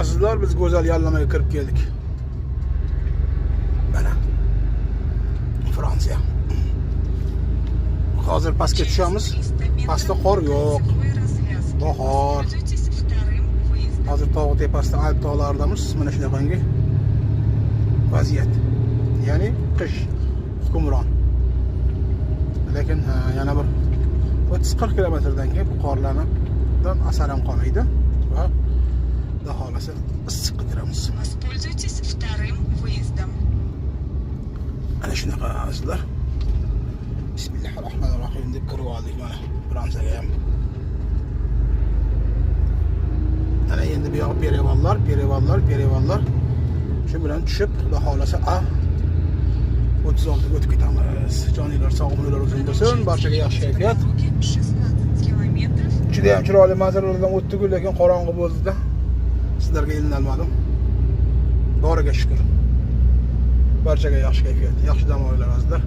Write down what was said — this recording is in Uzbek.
Azizlar, biz go'zal yallamaga kirib keldik. Mana Fransiya. Hozir pastga tushamiz. Pastda qor yo'q. Bahor. Hozir tog' tepasida, Alp tog'laridamiz. Mana shunaqangi vaziyat. Ya'ni qish hukmron. Lekin yana bir 30-40 kilometrdan keyin bu qorlardan asar ham qolmaydi va xudo xohlasa issiqqa kiramiz. Воспользуйтесь вторым выездом. Ana shunaqa, azizlar. Bismillahirrohmanirrohim deb kirib oldik mana Fransiyaga ham. Ana endi bu yoq перевал lar, перевал lar, перевал lar. Shu bilan tushib, xudo xohlasa A36 ga o'tib ketamiz. Joninglar sog', umrlar uzun bo'lsin. Barchaga yaxshi kayfiyat. Дороги 16 километров. Juda ham chiroyli manzaralardan o'tdik, lekin qorong'i bo'ldi-da. Sizlarga ilinolmadim. Boriga shukur. Barchaga yaxshi kayfiyat, yaxshi dam olinglar, azizlar.